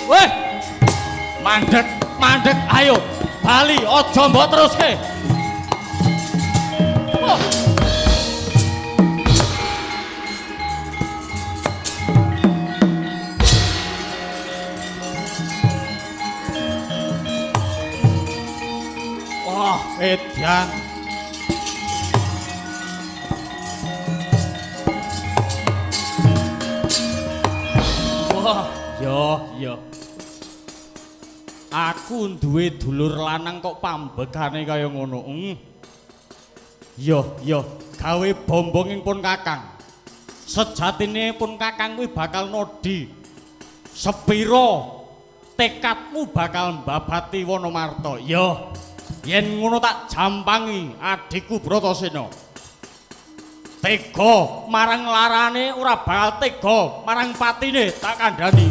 Weh. Mandek, mandek, ayo. Bali aja mbok teruske. Wah. Wah, edan. Wah, yo yo. Aku duwe dulur lanang kok pambekane kaya ngono. Yo yo, gawe bombong ing pun Kakang. Sejatine pun Kakang kuwi bakal nodi. Sepiro tekadmu bakal mbabati Wonomarta. Yo. Yen ngono tak jampangi adhiku Bratasena. Tega marang larane ora bakal tega marang patine tak kandhani.